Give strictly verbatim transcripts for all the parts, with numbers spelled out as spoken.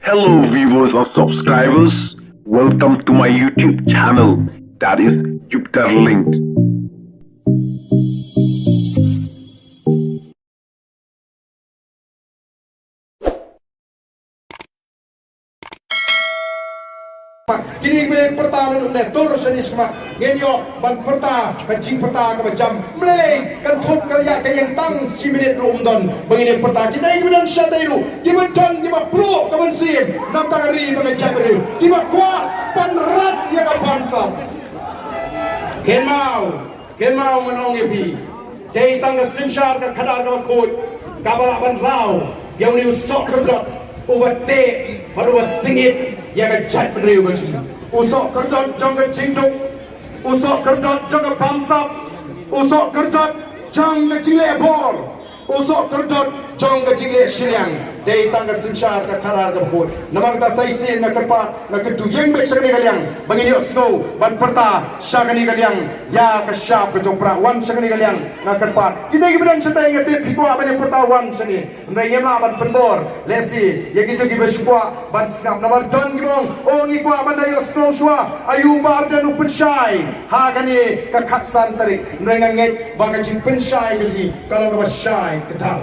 Hello viewers and subscribers, welcome to my YouTube channel, that is Jupiter Linked. Kine ba pyrta naduh mynne, tur shane shakhmat ngin ïoh ban pyrta ka jingpyrta kaba jam. Ym lei lei kan thut ka ïa ka ïeng tang shi minit ruh ym don ba ngin ïa pyrta. Kita kiba don shatei ruh, kiba don kiba pruh ka mynsiem, nangta ka ri bad ka jaitbynriew, kiba kwah ban rat ïa ka bamsap. Kynmaw, kynmaw ngan ong ïa phi, dei tang ka synshar ka khadar kaba khuid kaba lah ban law ïa une u soh kyrteng uba teh bad uba sngewsih ïa ka jaitbynriew ka jong ngi. U soh kyrteng jong ka jingduk, u soh kyrteng jong ka bamsap, u soh kyrteng jong ka jingleh bor, u soh kyrteng jong ka jingleh shiliang. Dei tang ka synshar ka khadar kaba khuid. Namar kata sa shisien nga kyrpad, nga kyntu ïeng beit sha kane ka liang ba ngin ïohsngew ban pyrta sha kane ka liang ïa ka shap ka jong u Prah. Wan sha kane ka liang, nga kyrpad. Kita kiba don shatei, nga tip phi kwah ban ïa pyrta, wan shane. Hynrei ngim lah ban pynbor lehse ïa kito kiba shu kwah ban sngap, namar don kiba ong, oh, ngi kwah ban da ïohsngew shuwa, aïu ba don u pynshai ha kane ka khatsan tarik. Hynrei nga ngeit ba ka jingpynshai ka jong ngi ka long kaba shai kata.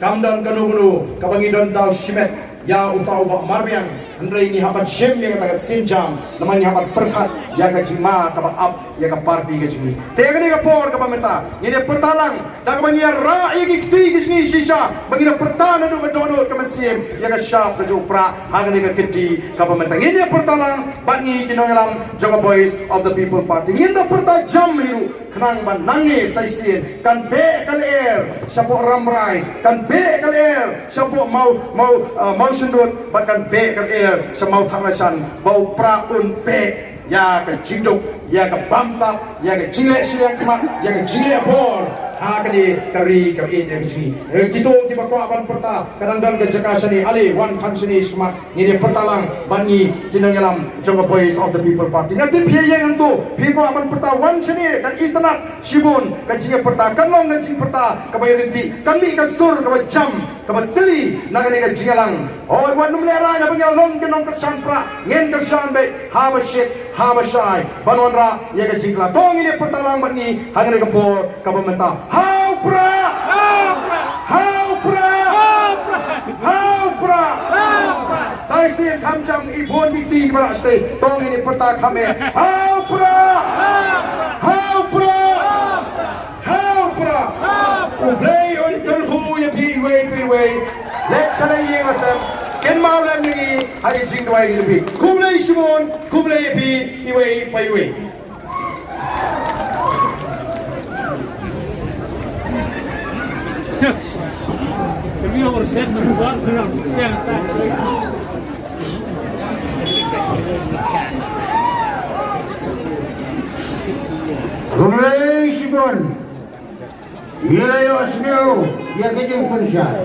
Kam don kano kano kaba ngi don daw shimet ïa uta u Bah Marbiang, hynrei ngi hap ban shim ïa kata ka sienjam, namar ngi hap ban pyrkhat ïa ka jingma kaba ap ïa ka party ka jong ngi. Te kane ka por kaba mynta ngin ïa pyrta lang da kaba ngi ïa rah ïa ki kti ki jong ngi shisha, ba ngin ïa pyrta naduh ka dohnud ka mynsiem ïa ka shap ka jong u Prah ha kane ka kynti kaba mynta. Ngin ïa pyrta lang bad ngi ki nongïalam jong ka Voice of the People Party. Ngin da pyrta jam hi ruh, khnang ba nangne sa shisien kan beh ka lyer shapoh Rambrai, kan beh ka lyer shapoh Maw, Maw, uh, Mawshynrut, bad kan beh ka lyer sha Mawthadraishan, ba u Prah un beh ïa ka jingduk, ïa ka bamsap, ïa ka jingleh shiliang khmat, ïa ka jingleh bor ha kane ka ri kaba ïeit ïa ka jong ngi. Eh, kito kiba kwah ban pyrta, ka dang don ka jaka shane, ale wan kham shane shakhmat. Ngin ïa pyrta lang bad ngi ki nongïalam jong ka Voice of the People Party. Nga tip phi ïeng hangto, phi kwah ban pyrta, wan shane, kan itynnad shibun ka jingïapyrta, kan long ka jingpyrta kaba ïaryntih, kan mih ka sur kaba jam kaba teli na kane ka jingïalang. Hooid, wat nym lehrain, haba ngi la long ki nongkyrshan Prah ngin kyrshan beit haba shit haba shai ban wanrah ïa ka jingkylla. To ngin ïa pyrta lang bad ngi ha kane ka por kaba mynta. Ha u Prah! Ha u Prah! Ha u Prah! Sa shisien kham jam, i bun ki kti kiba rah shatei. To ngin ïa pyrta kham eh. Ha u Prah! Ha u Prah! Ha u Prah! U Blei un kyrkhu ïa phi iwei pa iwei. Leit sha la ïing la sem. Kynmaw lem ïa ngi ha ki jingduwai ki jong phi. Khublei shibun, khublei ïa phi iwei pa iwei. Khublei shibun. Ngi la ïohsngew ïa ka jingpynshai.